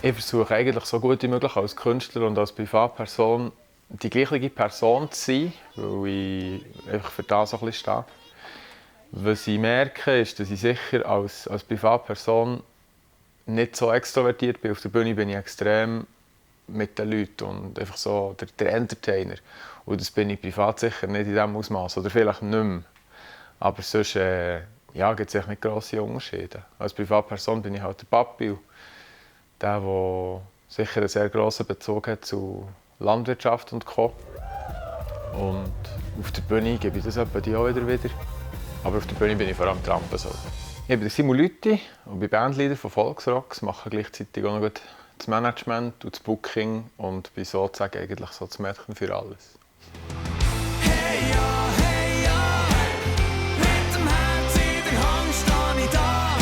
Ich versuche eigentlich so gut wie möglich als Künstler und als Privatperson die gleiche Person zu sein, weil ich einfach für das so ein bisschen stehe. Was ich merke, ist, dass ich sicher als Privatperson nicht so extrovertiert bin. Auf der Bühne bin ich extrem mit den Leuten und einfach so der Entertainer. Und das bin ich privat sicher nicht in diesem Ausmaß oder vielleicht nicht mehr. Aber sonst ja, gibt es nicht grosse Unterschiede. Als Privatperson bin ich halt der Papi, der sicher einen sehr grossen Bezug hat zu Landwirtschaft und Co. Und auf der Bühne gebe ich das etwa auch wieder. Aber auf der Bühne bin ich vor allem Trampen. So. Ich bin Simon Lüthi und bin Bandleader von Volksrocks, mache gleichzeitig auch noch das Management und das Booking und bin sozusagen eigentlich so das Mädchen für alles. Hey ja, mit dem Herz in der Hand stehe ich da.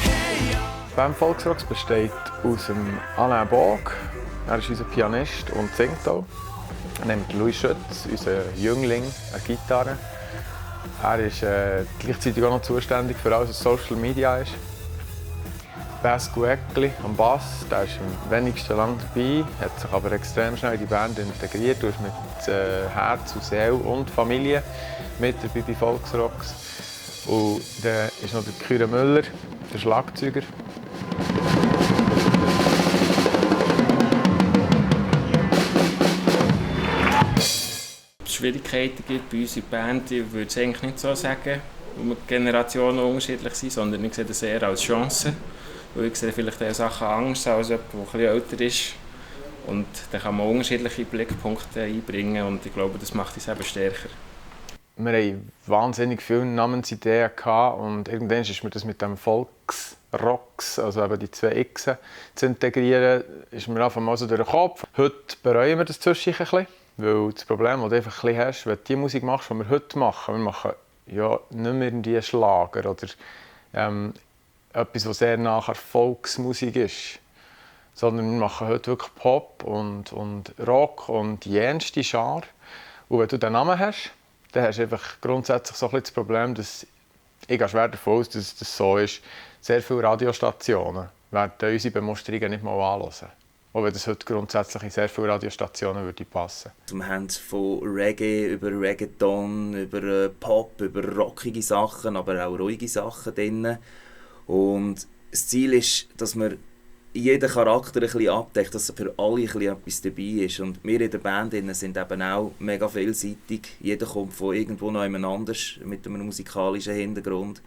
Hey ja. Die Band Volksrocks besteht aus dem Alain Bog, er ist unser Pianist und singt auch. Dann haben wir Louis Schütz, unser Jüngling, eine Gitarre. Er ist gleichzeitig auch noch zuständig für alles, was Social Media ist. Bas Gueckli am Bass, der ist am wenigsten lang dabei, hat sich aber extrem schnell in die Band integriert und ist mit Herz und Seele und Familie mit dabei bei Volksrocks. Und dann ist noch der Kyra Müller, der Schlagzeuger. Schwierigkeiten gibt bei uns in der Band, ich würde es eigentlich nicht so sagen, weil wir Generationen unterschiedlich sind, sondern ich sehe das eher als Chance. Weil ich sehe vielleicht eher Sachen anders als jemand, der etwas älter ist. Und dann kann man unterschiedliche Blickpunkte einbringen und ich glaube, das macht uns eben stärker. Wir hatten wahnsinnig viele Namensideen und irgendwann ist mir das mit dem Volksrocks, also eben die 2 X zu integrieren, ist mir einfach mal so durch den Kopf. Heute bereuen wir das zwischendurch ein bisschen. Weil das Problem, das du einfach ein bisschen hast, wenn du die Musik machst, die wir heute machen, wir machen ja nicht mehr irgendwie Schlager oder etwas, was sehr nah an Volksmusik ist. Sondern wir machen heute wirklich Pop und Rock und jenste Genre. Und wenn du diesen Namen hast, dann hast du einfach grundsätzlich so ein bisschen das Problem, dass ich gehe schwer davon aus, dass das so ist. Sehr viele Radiostationen werden unsere Bemusterungen nicht mal anhören. Auch wenn das heute grundsätzlich in sehr viele Radiostationen würde passen. Wir haben von Reggae über Reggaeton, über Pop, über rockige Sachen, aber auch ruhige Sachen drin. Und das Ziel ist, dass wir jeden Charakter ein bisschen abdeckt, dass für alle ein bisschen etwas dabei ist. Und wir in der Band sind eben auch mega vielseitig. Jeder kommt von irgendwo noch jemand anders mit einem musikalischen Hintergrund.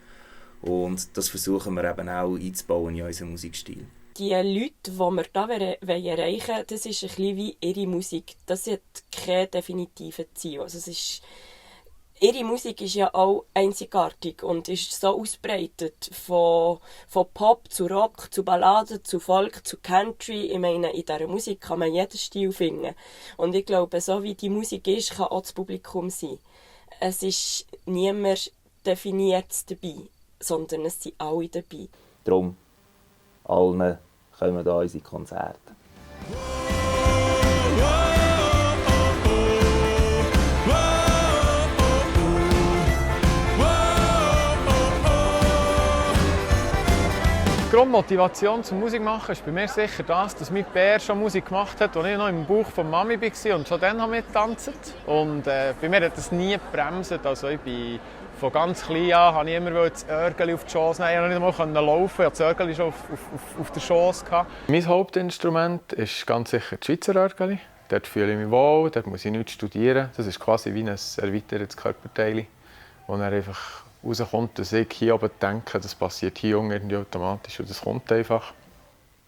Und das versuchen wir eben auch einzubauen in unseren Musikstil. Die Leute, die wir hier erreichen wollen, das ist ein bisschen wie ihre Musik. Das hat kein definitives Ziel. Also ihre Musik ist ja auch einzigartig und ist so ausgebreitet. Von Pop zu Rock, zu Balladen, zu Folk, zu Country. Ich meine, in dieser Musik kann man jeden Stil finden. Und ich glaube, so wie die Musik ist, kann auch das Publikum sein. Es ist niemand definiert dabei, sondern es sind alle dabei. Darum, allen kommen da unsere Konzerte. Die Grundmotivation zum Musikmachen ist bei mir sicher das, dass mein Bär schon Musik gemacht hat, als ich noch im Bauch von Mami war und schon dann mitgetanzt. Und bei mir hat das nie gebremst. Also ich bin von ganz klein an habe ich immer das Örgeli auf die Schoss nehmen. Ich konnte nicht einmal laufen, ich hatte das Örgeli schon auf der Schoss. Mein Hauptinstrument ist ganz sicher das Schweizer Örgeli. Dort fühle ich mich wohl, dort muss ich nichts studieren. Das ist quasi wie ein erweitertes Körperteil, wo dann einfach rauskommt, dass ich hier oben denke, das passiert hier unten irgendwie automatisch und das kommt einfach.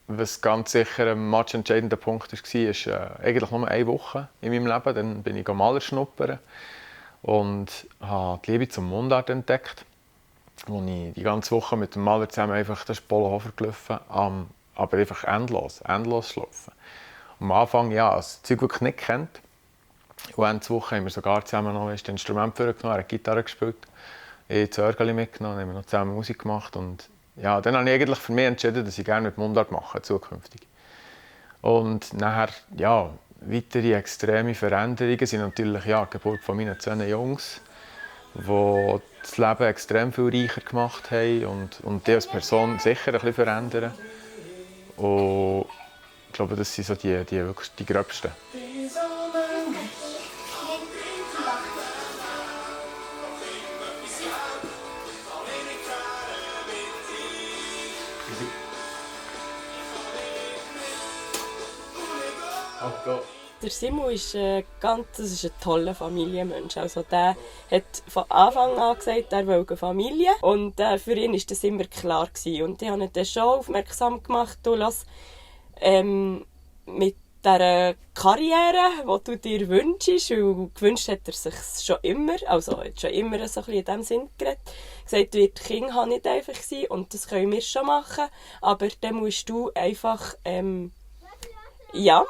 Was ganz sicher ein matchentscheidender Punkt war, ist eigentlich nur 1 Woche in meinem Leben. Dann bin ich Maler schnuppern und habe die Liebe zum Mundart entdeckt, wo ich die ganze Woche mit dem Maler zusammen einfach den Polohofer gelaufen, aber einfach endlos schlafen. Am Anfang, ja, das Zeug wirklich nicht kennt. Und Ende der Woche haben wir sogar zusammen noch ein Instrument vorgenommen, eine Gitarre gespielt. Ich das Örgeli mitgenommen, haben wir noch zusammen Musik gemacht. Und ja, dann habe ich eigentlich für mich entschieden, dass ich gerne mit Mundart mache, zukünftig. Und nachher, ja, weitere extreme Veränderungen sind natürlich die Geburt von meinen 2 Jungs, die das Leben extrem viel reicher gemacht haben und die als Person sicher ein bisschen verändern. Und ich glaube, das sind so wirklich die gröbsten. Der Simon ist ein toller Familienmensch. Also der hat von Anfang an gesagt, er will eine Familie. Und für ihn war das immer klar gewesen. Und ich habe ihn dann schon aufmerksam gemacht, du lass, mit dieser Karriere, die du dir wünschst, weil gewünscht hat er sich schon immer, also er hat schon immer so ein bisschen in diesem Sinn geredet, gesagt, die Kinder haben nicht einfach sein und das können wir schon machen, aber dann musst du einfach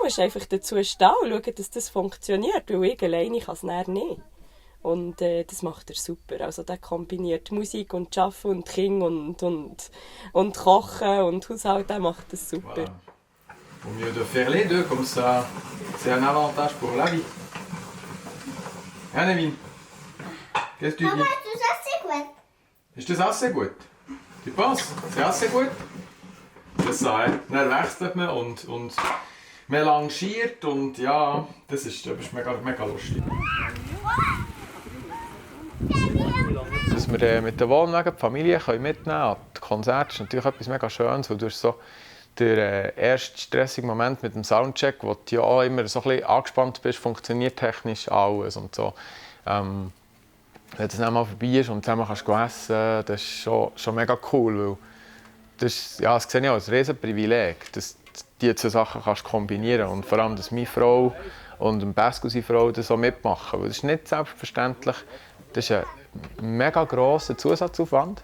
musst einfach dazu stehen und schauen, dass das funktioniert, weil ich alleine kann es nicht. Und das macht er super. Also der kombiniert Musik und Arbeiten und Kinder und Kochen und Haushalt, der macht das super. Voilà. Au mieux de faire les deux, comme ça, c'est un avantage pour la vie. Hein, Nevin? Qu'est-ce que tu dis? Papa, ist das assez gut? Ist das assez gut? Tu penses? C'est assez gut? Das so, dann wechselt man und melangiert und ja, das ist mega, mega lustig. Dass wir mit den Wohnwagen die Familie mitnehmen können an die Konzerte, ist natürlich etwas mega Schönes, weil du so der erste stressige Moment mit dem Soundcheck, wo du ja auch immer so ein bisschen angespannt bist, funktioniert technisch alles und so. Wenn das dann mal vorbei ist und zusammen kannst du essen, das ist schon mega cool, weil das sehe ich auch als ein riesen Privileg, dass die zwei Sachen kannst kombinieren und vor allem, dass meine Frau und Pascal seine Frau das so mitmachen, weil das ist nicht selbstverständlich, das ist ein mega grosser Zusatzaufwand,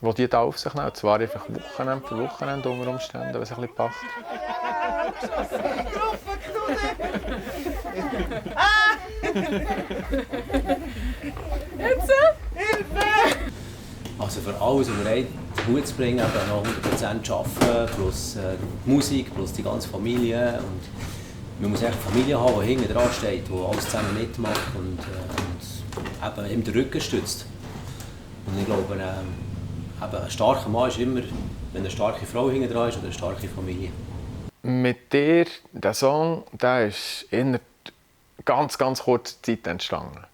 den die da auf sich nehmen. Und zwar einfach Wochenende für Wochenende unter Umständen, wenn es ein bisschen passt. Also für alles, was wir haben, den Hut zu bringen, eben noch 100% arbeiten, plus die Musik, plus die ganze Familie. Und man muss echt eine Familie haben, die hinten dran steht, die alles zusammen mitmacht und eben ihm den Rücken stützt. Und ich glaube, eben ein starker Mann ist immer, wenn eine starke Frau hinten dran ist oder eine starke Familie. Mit dir, der Song, der ist in ganz kurzer Zeit entstanden.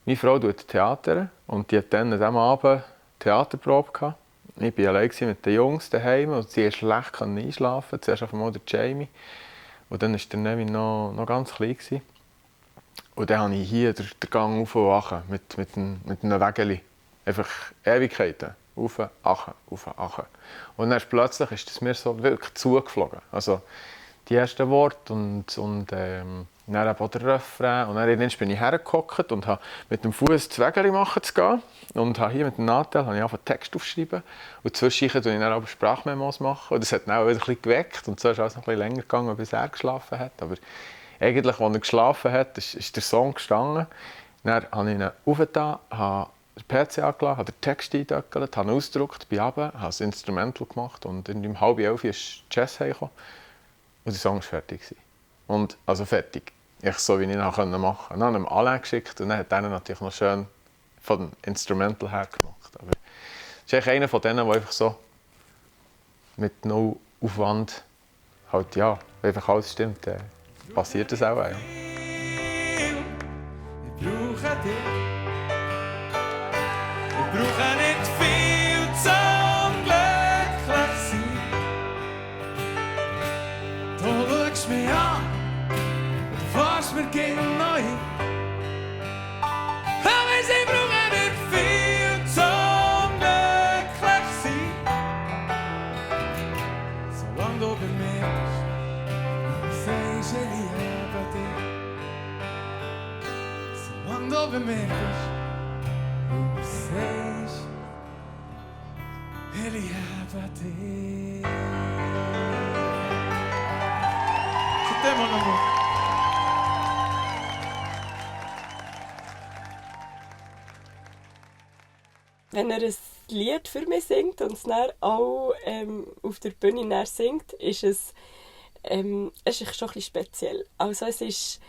Meine Frau tut Theater und die hat dann an diesem Abend Theaterprobe gehabt. Ich war allein mit den Jungs daheim und sie konnte schlecht einschlafen. Zuerst auf einmal der Jamie. Und dann war der Nevin noch ganz klein. Und dann habe ich hier den Gang auf und runter mit einem Wägeli. Einfach Ewigkeiten. Auf, achen, auf, achen. Und dann plötzlich ist es mir so wirklich zugeflogen. Also die ersten Worte und dann auch der Refrain. Und dann bin ich hergehockt und habe mit dem Fuß das Wägeli machen zu gehen. Und habe hier mit dem Nathalie angefangen, Text aufzuschreiben. Und zwischendurch mache ich dann auch Sprachmemos. Und das hat dann auch wieder ein bisschen geweckt. Und so ist es noch ein bisschen länger gegangen, bis er geschlafen hat. Aber eigentlich, als er geschlafen hat, ist der Song gestanden. Dann habe ich ihn aufgetan, habe den PC angelassen, habe den Text eingedöckelt, habe ihn ausgedruckt, bin runter, habe das Instrumental gemacht und um 10:30 ist Jazz heimgekommen. Und der Song war fertig. Und, also fertig. Ich so, wie ich ihn machen konnte. Dann habe ich ihm Alain geschickt und dann hat er natürlich noch schön von dem Instrumental her gemacht. Aber es ist eigentlich einer von denen, der einfach so mit no Aufwand halt, ja, einfach alles stimmt, passiert das auch. Ja. Ich brauche dich. Ich brauche nicht viel zum glücklich sein. Du schaust mich an und du fährst mir gegen neu. Aber ich brauche nicht viel zum glücklich sein. Solange du bei mir bist, sagst ich liebe dich. Solange du bei mir bist, sagst ich liebe dich. C'est mon amour. Wenn er ein Lied für mich singt und es dann auch auf der Bühne dann singt, ist es ist schon ein bisschen speziell. Also es ist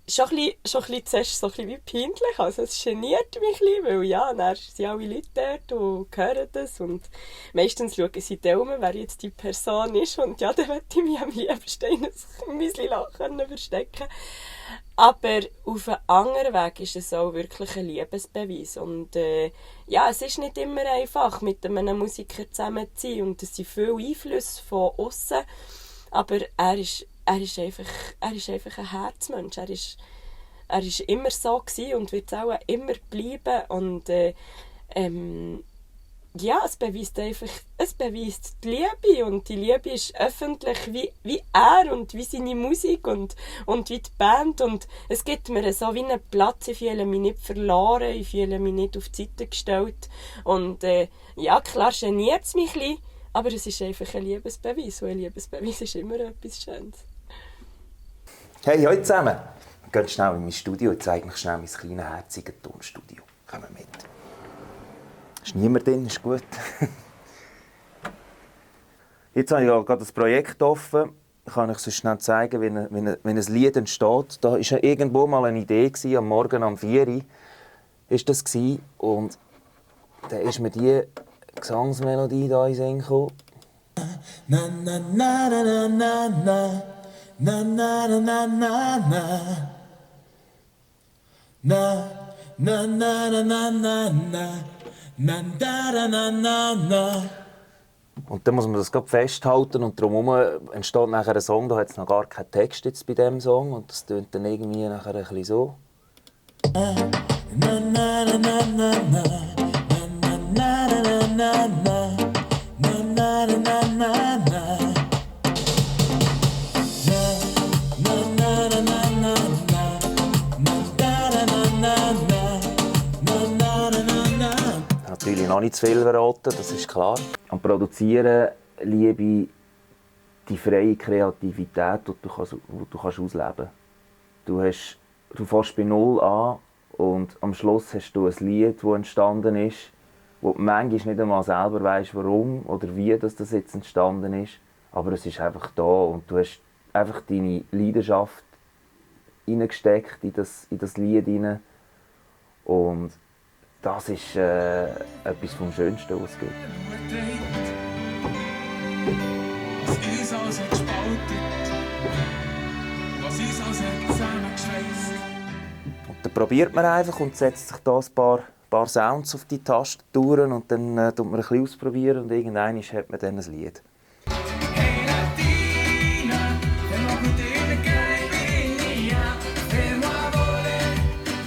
schon ein bisschen zuerst so ein bisschen wie peinlich. Also es geniert mich ein bisschen, weil ja, dann sind alle Leute dort und hören das und meistens schauen sie Daumen, wer jetzt die Person ist und ja, dann möchte ich mich am liebsten in ein Müsli-Lachen verstecken. Aber auf einem anderen Weg ist es auch wirklich ein Liebesbeweis und ja, es ist nicht immer einfach, mit einem Musiker zusammen zu sein und es sind viele Einflüsse von außen, aber er ist einfach ein Herzmensch. Er ist immer so gewesen und wird auch immer bleiben. Und ja, es beweist die Liebe. Und die Liebe ist öffentlich wie er und wie seine Musik und wie die Band. Und es gibt mir so wie einen Platz. Ich fühle mich nicht verloren, ich fühle mich nicht auf die Seite gestellt. Und ja, klar geniert es mich ein bisschen, aber es ist einfach ein Liebesbeweis. Und ein Liebesbeweis ist immer etwas Schönes. Hey, hallo zusammen. Wir gehen schnell in mein Studio. Ich zeige euch schnell mein kleines, herziges Tonstudio. Kommen mit. Ist niemand drin, ist gut. Jetzt habe ich gerade das Projekt offen. Ich kann euch so schnell zeigen, wie ein Lied entsteht. Da war ja irgendwo mal eine Idee, am Morgen um 4 Uhr ist das gewesen. Und dann ist mir diese Gesangsmelodie hier in den Sinn gekommen. Na, na, na, na, na, na. Na na na na na na na na na na na na na na na na na. Und dann muss man das gerade festhalten und drumherum entsteht nachher ein Song, da hat es noch gar keinen Text jetzt bei diesem Song und das tönt dann irgendwie nachher ein bisschen so. Na na na na na na na na na na na na na na. Natürlich noch nicht zu viel verraten, das ist klar. Am Produzieren liebe ich die freie Kreativität, die du kannst ausleben kannst. Du fängst bei Null an und am Schluss hast du ein Lied, das entstanden ist, wo du manchmal nicht einmal selber weißt, warum oder wie das jetzt entstanden ist. Aber es ist einfach da und du hast einfach deine Leidenschaft hineingesteckt in das Lied hinein. Und das ist etwas vom Schönsten, was es gibt. Was uns alles hat gespalten, was uns alles hat zusammengeschweißt. Und dann probiert man einfach und setzt sich da ein paar Sounds auf die Tastaturen und dann tut man ein bisschen ausprobieren und irgendwann hat man dann ein Lied. Hey Latina, fermo con te caipirinha, fermo amore,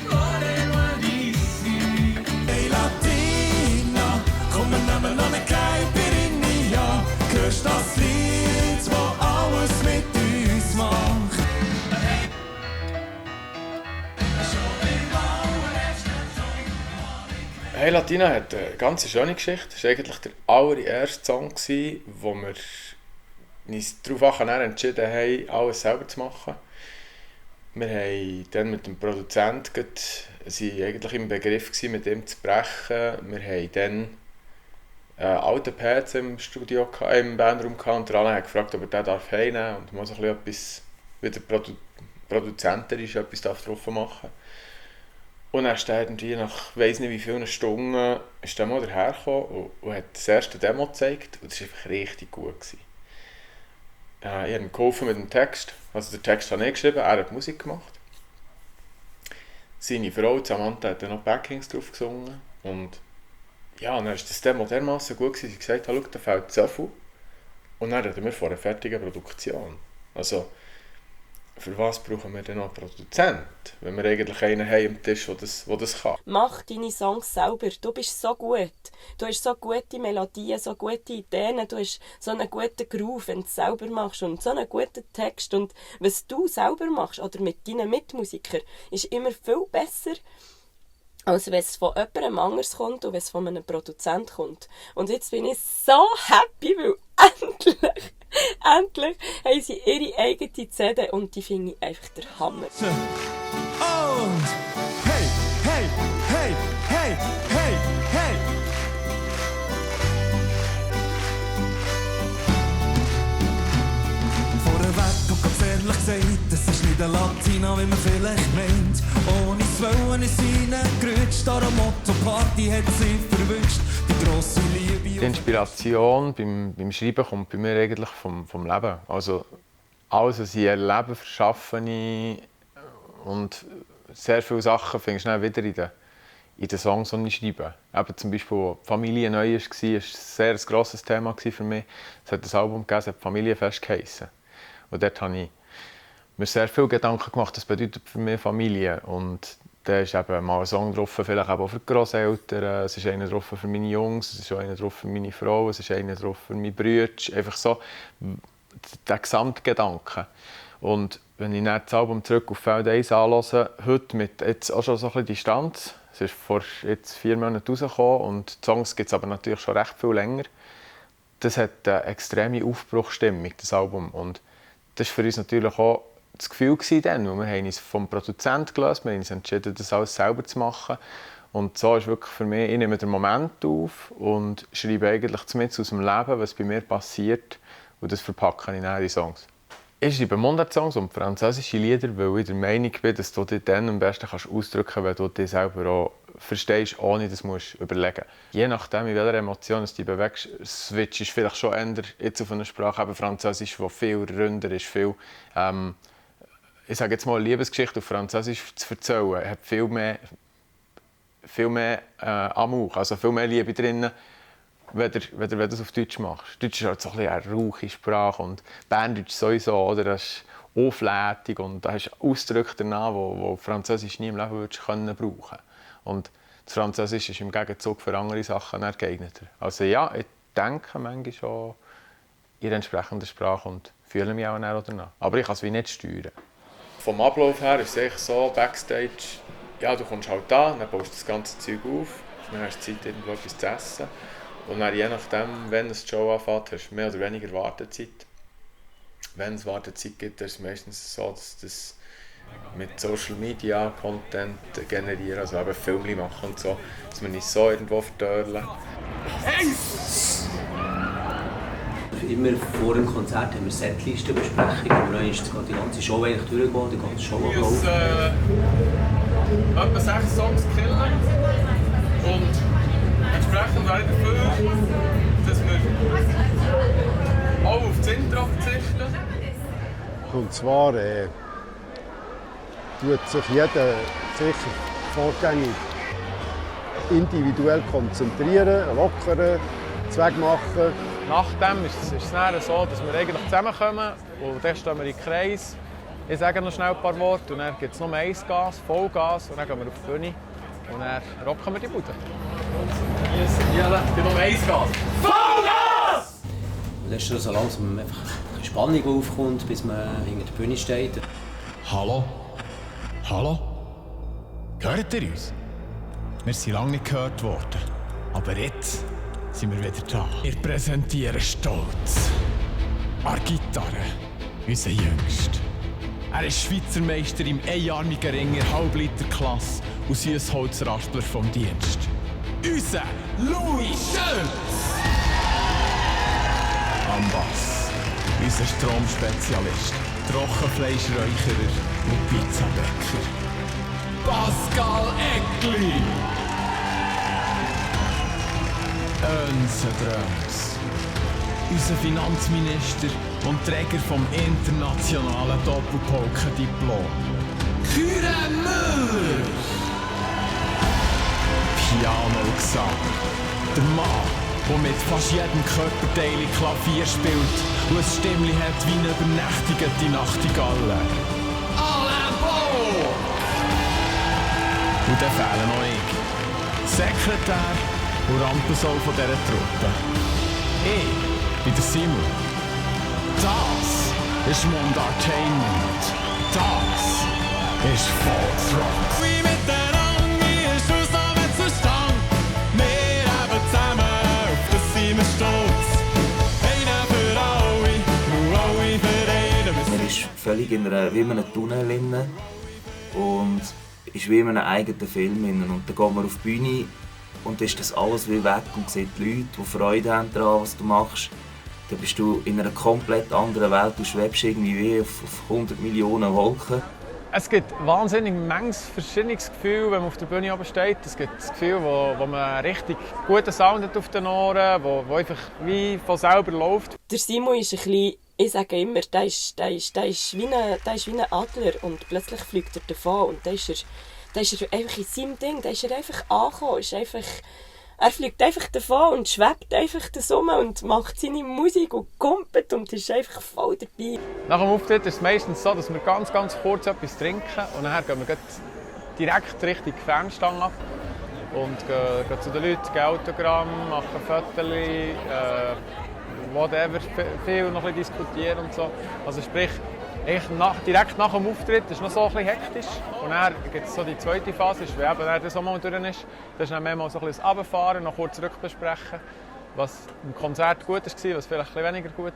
amore nuovissimi. Hey Latina, komm wir nehmen noch eine Caipirinha, hörst das Lied, das alles mit uns macht. Hey Latina hat eine ganz schöne Geschichte. Das war eigentlich der allererste Song, wo wir uns darauf entschieden haben, alles selber zu machen. Wir haben dann mit dem Produzenten eigentlich im Begriff, mit ihm zu brechen. Wir haben dann einen alten PC im Studio, im Bandraum und der Alain hat gefragt, ob er den heimnehmen darf und mal so etwas, wie der Produzent ist, etwas drauf machen darf. Und dann ist er irgendwie nach weiss nicht wie vielen Stunden ist der mal dahergekommen und hat das erste Demo gezeigt und das war einfach richtig gut. Ich habe ihm geholfen mit dem Text, also den Text habe ich geschrieben, er hat Musik gemacht. Seine Frau Samantha hat dann noch Backings drauf gesungen und ja, dann war das Demo dermassen gut, dass sie gesagt hat, schau, da fehlt so viel. Und dann reden wir von einer fertigen Produktion. Also, für was brauchen wir denn noch einen Produzent, wenn wir eigentlich einen haben am Tisch, der das kann? Mach deine Songs selber. Du bist so gut. Du hast so gute Melodien, so gute Ideen. Du hast so einen guten Groove, wenn du es selber machst. Und so einen guten Text. Und was du selber machst, oder mit deinen Mitmusikern, ist immer viel besser, als wenn es von jemandem anders kommt und wenn es von einem Produzent kommt. Und jetzt bin ich so happy, weil endlich haben sie ihre eigene CD und die finde ich einfach der Hammer. Und hey, hey, hey, hey, hey, hey. Vorweg und ganz ehrlich gesagt, das ist nicht ein Latin. wie man vielleicht meint. Ohne es wollen ist sie reingerutscht, an einer Motto-Party hat sie verwünscht. Die grosse Liebe. Die Inspiration beim Schreiben kommt bei mir eigentlich vom Leben. Also alles, was ich erlebe, verschaffe ich. Und sehr viele Sachen findest du dann wieder in den Songs, die ich schreibe. Eben zum Beispiel, als die Familie neu war, war ein sehr grosses Thema für mich. Es hat ein Album gegeben, das hat Familienfest geheissen. Und dort habe ich mir sehr viele Gedanken gemacht, das bedeutet für mich Familie. Und da ist eben mal ein Song drauf, vielleicht auch für die Grosseltern, es ist einer drauf für meine Jungs, es ist einer drauf für meine Frau, es ist einer drauf für meine Brüder. Einfach so der Gesamtgedanke. Und wenn ich dann das Album zurück auf Feld 1 anhöre, heute mit jetzt auch schon so ein bisschen Distanz, es ist vor jetzt 4 Monaten rausgekommen und die Songs gibt es aber natürlich schon recht viel länger, das hat eine extreme Aufbruchsstimmung, das Album. Und das war für uns natürlich auch das Gefühl dann, weil wir haben uns vom Produzenten gelöst, wir haben uns entschieden, das alles selber zu machen. Und so ist wirklich für mich, ich nehme den Moment auf und schreibe eigentlich mitten aus dem Leben, was bei mir passiert, und das verpacke ich dann in die Songs. Ich schreibe Mundart-Songs und französische Lieder, weil ich der Meinung bin, dass du dich dann am besten ausdrücken kannst, wenn du dich selber auch verstehst, ohne dass du überlegen musst. Je nachdem, in welcher Emotion du dich bewegst, switchst du vielleicht schon eher jetzt auf eine Sprache, eben Französisch, die viel runder ist, viel, ich sage jetzt mal, eine Liebesgeschichte auf Französisch zu erzählen, hat viel mehr Amour, also viel mehr Liebe drin, wenn du das auf Deutsch machst. Deutsch ist halt so ein bisschen eine rauche Sprache und Berndeutsch sowieso, oder? Das ist auflädig und da hast du Ausdrücke danach, die Französisch nie im Leben würdest brauchen können. Und das Französisch ist im Gegenzug für andere Sachen geeigneter. Also ja, ich denke manchmal schon in der entsprechenden Sprache und fühle mich auch danach. Aber ich kann es wie nicht steuern. Vom Ablauf her ist es eigentlich so, Backstage, ja, du kommst halt da, dann baust du das ganze Zeug auf, dann hast du Zeit, irgendwo etwas zu essen. Und dann, je nachdem, wenn es die Show anfängt, hast du mehr oder weniger Wartezeit. Wenn es Wartezeit gibt, ist es meistens so, dass das mit Social Media Content generieren, also eben Filme machen und so, dass wir nicht so irgendwo vertörlen. Immer vor dem Konzert haben wir Setlistenbesprechungen, und dann ist die ganze Show eigentlich durchgegangen, die ganze Show abgelaufen. Etwa 6 Songs killen und entsprechend wäre ich dafür, dass wir auch auf das Intro verzichten. Und zwar tut sich jeder sicher vorgängig individuell konzentrieren, lockeren Zweck machen. Nachdem ist es dann so, dass wir eigentlich zusammenkommen und dann stehen wir in Kreis. Ich sage noch schnell ein paar Worte und dann gibt es noch Eisgas, Vollgas und dann gehen wir auf die Bühne und dann rocken wir die Bude. Ja, noch Eisgas! Vollgas! Und dann ist so langsam einfach eine Spannung aufkommt, bis man hinter der Bühne steht. Hallo? Hallo? Hört ihr uns? Wir sind lange nicht gehört worden. Aber jetzt sind wir wieder da. Wir präsentieren stolz an Gitarre, unser Jüngst. Er ist Schweizer Meister im einarmigen Ringer Halbliter-Klasse und Süssholzraspler vom Dienst. Unser Louis Schulz! Am Bass, unser Stromspezialist, Trockenfleischräucherer und Pizzabäcker. Pascal Eckli! Önse Dröms, unser Finanzminister und Träger vom internationalen Doppelpolken-Diplom. Küre Müller! Piano-Gesang, der Mann, der mit fast jedem Körperteil Klavier spielt und ein Stimmli hat wie eine übernächtigte Nachtigalle. Alain Beau! Und dann fehlen noch ich, Sekretär und Rampensau von dieser Truppe. Ich bin der Simon. Das ist Mundartainment. Das ist Volksrock. Wie miteinander ist aus Namen zustand. Wir haben zusammen, auf das sind wir stolz. Einer für alle, nur alle für einen. Man ist völlig in einem Tunnel drin und ist wie in einem eigenen Film drin. Und dann geht man auf die Bühne und ist das alles wie weg und sieht die Leute, die Freude haben daran, was du machst. Dann bist du in einer komplett anderen Welt, du schwebst irgendwie wie auf 100 Millionen Wolken. Es gibt wahnsinnig manches verschiedenes Gefühl, wenn man auf der Bühne oben steht. Es gibt das Gefühl, wo man einen richtig guten Sound hat auf den Ohren, wo einfach wie von selber läuft. Der Simon ist ein bisschen, ich sage immer, der ist wie ein Adler und plötzlich fliegt er davon und dann ist er einfach in seinem Ding, da ist er einfach angekommen, er fliegt einfach davon und schwebt einfach da rum und macht seine Musik und kumpelt und ist einfach voll dabei. Nach dem Auftritt ist es meistens so, dass wir ganz kurz etwas trinken und dann gehen wir direkt Richtung Fanstange ab und gehen zu den Leuten, geben Autogramm, machen Fotos, whatever, viel noch ein bisschen diskutieren und so. Also sprich, direkt nach dem Auftritt ist es noch so ein bisschen hektisch. Und dann gibt es so die zweite Phase, wenn eben der Sommer durch ist. Das ist dann mehrmals so ein bisschen das Runterfahren, noch kurz rückbesprechen, was im Konzert gut war, was vielleicht ein bisschen weniger gut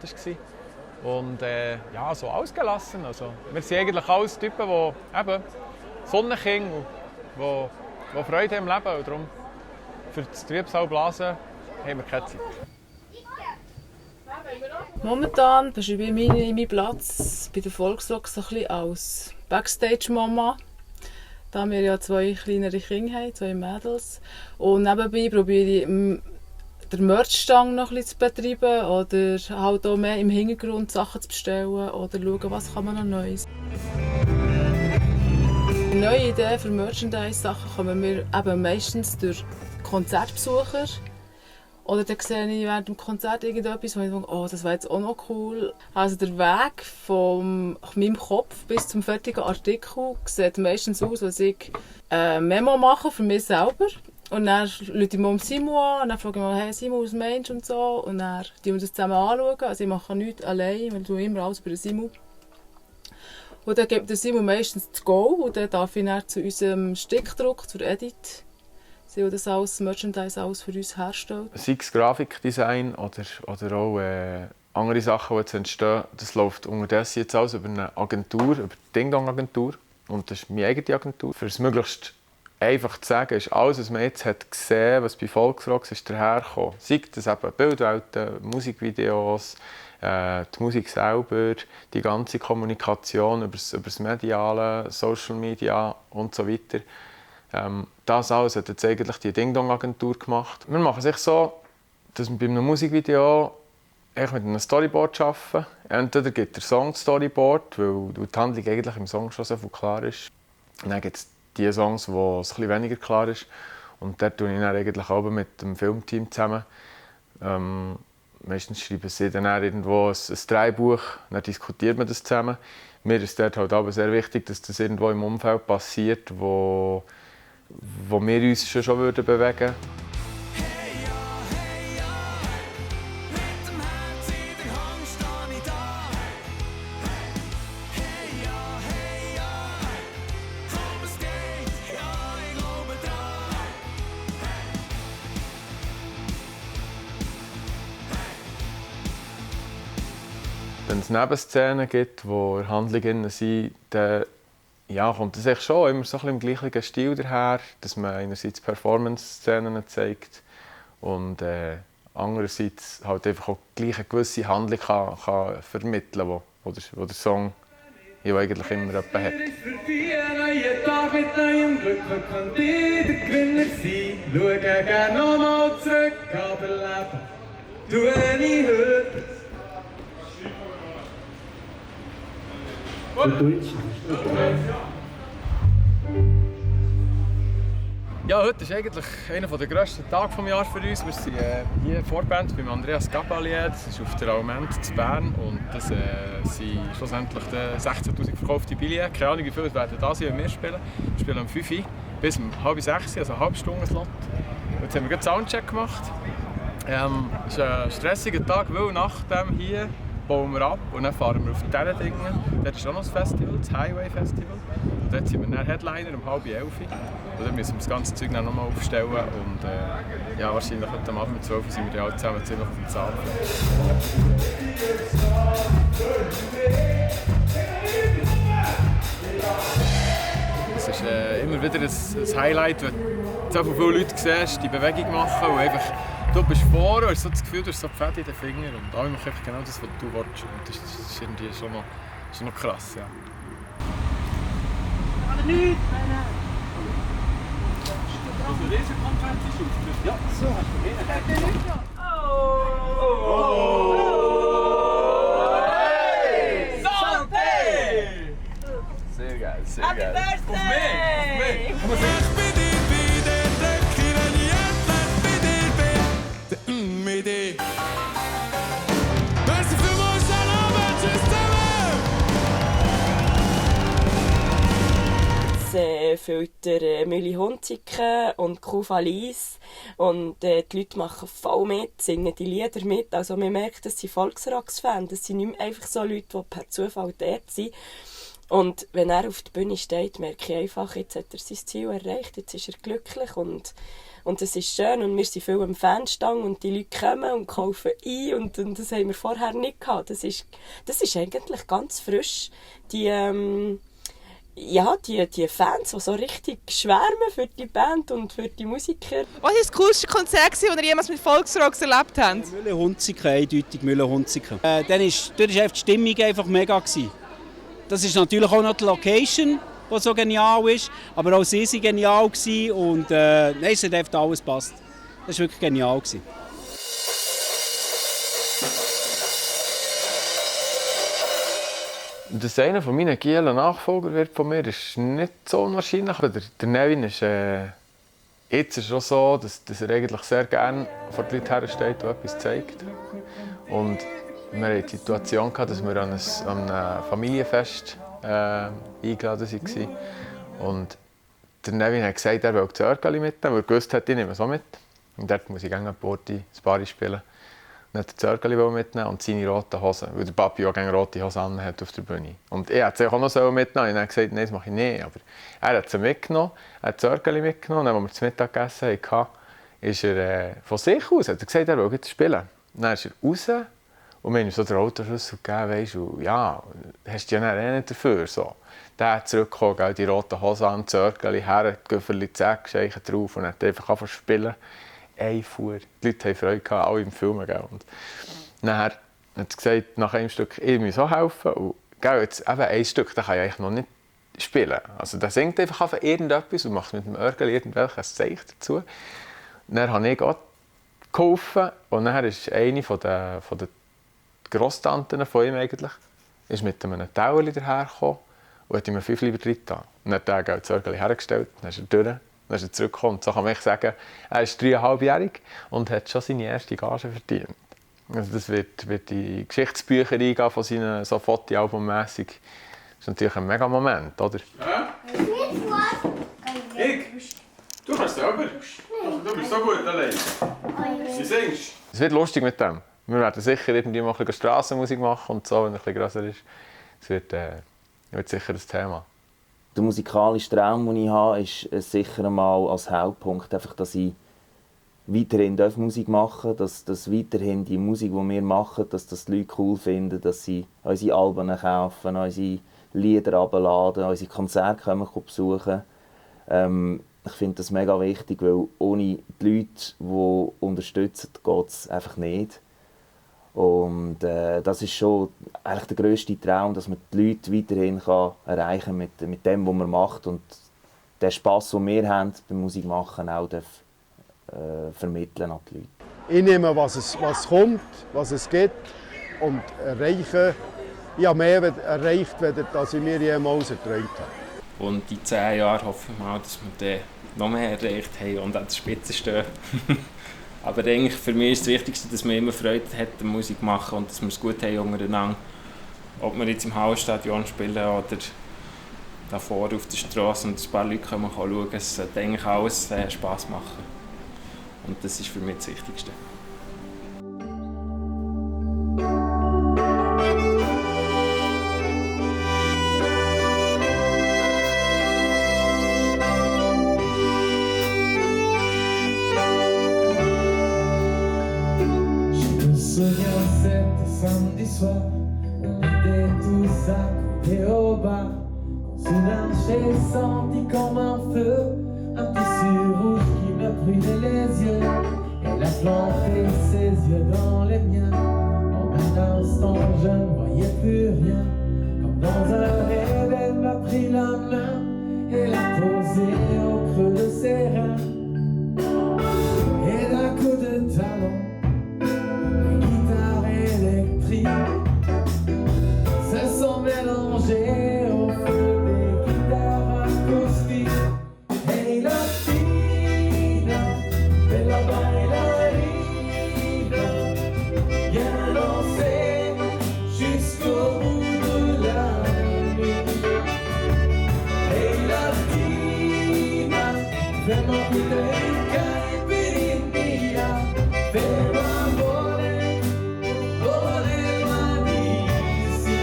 war. Und ja, so ausgelassen. Also, wir sind eigentlich alles Typen, die eben Sonnenkinder, die Freude haben im Leben. Und darum für das Trübsalblasen haben wir keine Zeit. Momentan beschreibe ich meinen Platz bei der Volksrock so ein bisschen als Backstage-Mama. Da wir ja 2 kleinere Kinder haben, 2 Mädels. Und nebenbei probiere ich den Merch-Stand noch ein bisschen zu betreiben oder halt auch mehr im Hintergrund Sachen zu bestellen oder schauen, was kann man noch Neues. Neue Ideen für Merchandise-Sachen kommen wir eben meistens durch Konzertbesucher. Oder dann sehe ich während dem Konzert irgendetwas, wo ich denke, oh, das wäre jetzt auch noch cool. Also der Weg von meinem Kopf bis zum fertigen Artikel sieht meistens aus, als ich ein Memo mache für mich selber. Und dann rufe ich mal Simon an und dann frage ich mal, hey Simon, was meinst du und so. Und dann schauen wir das zusammen anschauen. Also ich mache nichts allein, weil ich tue immer alles über den Simon. Und dann gibt der Simon meistens das Go und dann darf ich dann zu unserem Stickdruck, zur Edit, sie das alles Merchandise alles für uns herstellt. Sei es Grafikdesign oder auch andere Sachen, die jetzt entstehen, das läuft unterdessen jetzt alles über eine Agentur, über die Ding Dong Agentur. Und das ist meine eigene Agentur. Für es möglichst einfach zu sagen, ist alles, was man jetzt hat gesehen, was bei Volksrock ist, dahergekommen. Sei das eben Bildwelten, Musikvideos, die Musik selber, die ganze Kommunikation über das Mediale, Social Media und so weiter. Das alles hat jetzt eigentlich die Ding Dong Agentur gemacht. Wir machen es sich so, dass wir bei einem Musikvideo mit einem Storyboard arbeiten. Entweder gibt der Song das Storyboard, weil die Handlung eigentlich im Song schon so viel klar ist. Und dann gibt es die Songs, wo es etwas weniger klar ist. Und dort arbeite ich dann eigentlich auch mit dem Filmteam zusammen. Meistens schreiben sie dann irgendwo ein Drehbuch, dann diskutiert man das zusammen. Mir ist dort halt aber sehr wichtig, dass das irgendwo im Umfeld passiert, wo wir uns schon bewegen würden. Wenn es Nebenszenen gibt, die in der Handlung sind, dann kommt es echt schon immer so ein bisschen im gleichen Stil daher, dass man einerseits Performance-Szenen zeigt und andererseits halt einfach auch gleich eine gewisse Handlung kann vermitteln kann, wo der Song ja eigentlich immer jemanden hat. Ein neuer Tag mit neuem Glück, heute könnte ich der Gewinner sein. Schaue gerne nochmal zurück, aber leben tue ich heute. Ja, heute ist eigentlich einer der grössten Tage des Jahres für uns. Wir sind hier Vorband beim Andreas Gabalier, das ist auf der Alment in Bern und das sind schlussendlich 16'000 verkaufte Billionen. Keine Ahnung, wie viele werden da sein, wenn wir spielen. Wir spielen um 5 Uhr bis um 5:30, also eine halbe Stunde Slot. Jetzt haben wir gerade Soundcheck gemacht. Es ist ein stressiger Tag, weil nach dem hier bauen wir ab und dann fahren wir auf diese Dinge. Dort ist auch noch das Festival, das Highway Festival. Und dort sind wir dann Headliner um 10:30. Und dann müssen wir das ganze Zeug dann nochmal aufstellen. Und wahrscheinlich heute Abend um 12 Uhr sind wir alle zusammen ziemlich auf dem Zaun. Es ist immer wieder ein Highlight, wenn du so viele Leute siehst, die Bewegung machen und einfach du bist vor und hast so das Gefühl, du hast so die Fäden in den Fingern und alle machen einfach genau das, was du willst. Und das ist irgendwie schon noch krass, ja. Sehr geil, sehr geil. Ich bin dir bei dir, Blöcki, wenn ich endlich bei dir bin. Mit dir. Merci vielmals, schönen Abend, tschüss zusammen. Es füllt der Mülli Hunziken und Kufa Lies und die Leute machen voll mit, singen die Lieder mit. Also man merkt, dass sie Volksrocks-Fans, das sind nicht mehr einfach so Leute, die per Zufall dort sind. Und wenn er auf der Bühne steht, merke ich einfach, jetzt hat er sein Ziel erreicht, jetzt ist er glücklich und es ist schön und wir sind viel am Fanstand und die Leute kommen und kaufen ein und das haben wir vorher nicht gehabt. Das ist eigentlich ganz frisch. Die Fans, die so richtig schwärmen für die Band und für die Musiker. Was war das coolste Konzert, das ihr jemals mit Volksrocks erlebt habt? Müller-Hunziken, eindeutig Müller-Hunziken. Dort war die Stimmung einfach mega. Das ist natürlich auch noch die Location, die so genial ist, aber auch sie waren genial und nein, es hat einfach alles gepasst. Das war wirklich genial. Dass einer von meinen Gielen Nachfolger wird von mir, ist nicht so unwahrscheinlich. Der Nevin ist jetzt ist es so, dass er eigentlich sehr gerne vor die Leute hersteht und etwas zeigt. Und wir hatten die Situation, dass wir an einem Familienfest eingeladen waren. Und der Nevin hat gesagt, er will das Örgeli mitnehmen, weil er gewusst hat, ich nehme es auch mit. Und dort muss ich gerne ein Party spielen. Und er wollte das Örgeli mitnehmen und seine roten Hosen, weil der Papi auch gerne rote Hosen anhat auf der Bühne. Und ich wollte sie auch noch mitnehmen. Und er hat gesagt, nein, das mache ich nicht. Aber er hat sie mitgenommen, er hat das Örgeli mitgenommen. Und als wir zu Mittag gegessen haben, ist er von sich aus, hat er gesagt, er will jetzt spielen. Und dann ist er raus. Und wir haben ihm so den Autoschlüssel gegeben, weißt du, ja, hast du ja eh nicht dafür. So. Der hat zurückgekommen, die roten Hosen an, das Örgeli her, die Güfferli zack, Scheichen drauf und hat einfach angefangen zu spielen. Ein Fuhr. Die Leute hatten Freude gehabt, alle im Film. Gell? Und dann hat er gesagt, nach einem Stück, ich muss auch helfen. Und jetzt eben ein Stück, das kann ich eigentlich noch nicht spielen. Also der singt einfach irgendetwas und macht mit dem Örgeli irgendwelches Zeichen dazu. Und dann habe ich auch geholfen und dann ist eine von den Grosstanten von ihm eigentlich, ist mit einem Tauerli dahergekommen und hat ihm 5 Lieber drin getan. Und dann hat er das Örgeli hergestellt, dann ist er durch, dann ist er zurückgekommen. Und so kann man sagen, er ist 3,5-jährig und hat schon seine erste Gage verdient. Also das wird die Geschichtsbücher eingehen von seinen so Fotoalbum-mässig. Das ist natürlich ein mega Moment, oder? Ja? Ich? Du kannst selber. Du bist so gut allein. Wie singst du? Es wird lustig mit dem. Wir werden sicher irgendwie mal ein bisschen Strassenmusik machen und so, wenn er ein bisschen grösser ist. Es wird sicher das Thema. Der musikalische Traum, den ich habe, ist sicher einmal als Hauptpunkt, einfach, dass ich weiterhin Musik machen darf, dass weiterhin die Musik, die wir machen, dass das die Leute cool finden, dass sie unsere Alben kaufen, unsere Lieder herunterladen, unsere Konzerte kommen besuchen. Ich finde das mega wichtig, weil ohne die Leute, die unterstützen, geht es einfach nicht. Und das ist schon eigentlich der grösste Traum, dass man die Leute weiterhin erreichen kann mit dem, was man macht. Und den Spass, den wir haben beim Musikmachen, auch vermitteln an die Leute. Ich nehme, was kommt, was es gibt und erreiche. Ich habe mehr erreicht, als ich mir jemals erträumt habe. Und in 10 Jahren hoffe ich mal, dass wir dann noch mehr erreicht haben und an der Spitze stehen. Aber eigentlich für mich ist das Wichtigste, dass man immer Freude hat an Musik machen und dass wir es gut haben untereinander. Ob wir jetzt im Hallenstadion spielen oder da vorne auf der Straße und ein paar Leute können schauen, es sollte eigentlich alles Spass machen. Und das ist für mich das Wichtigste. Samedi soir, on était tous accroupés au bar. Soudain j'ai senti comme un feu, un tissu rouge qui me brûlait les yeux. Elle a planté ses yeux dans les miens. En un instant je ne voyais plus rien. Comme dans un rêve elle m'a pris la main et la poser au creux de ses reins. Et d'un coup de talon, les guitares électriques se sont mélangées au feu des guitares acoustiques. Hey Latina, bella bailarina, viens danser jusqu'au bout de la nuit. Hey Latina, fais-moi goûter une caipirinha, fais-moi voler, voler loin d'ici.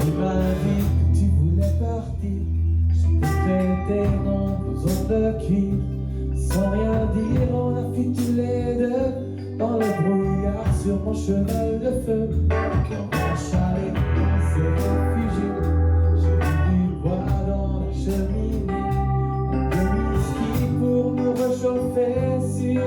Tu m'as dit que tu voulais partir, je t'ai prêté mon blouson de cuir. Sans rien dire, on a fui tous les deux dans le brouillard sur mon cheval de feu. Quand mon chalet s'est réfugié, j'ai mis du bois dans la cheminée, un peu de whisky pour nous réchauffer sur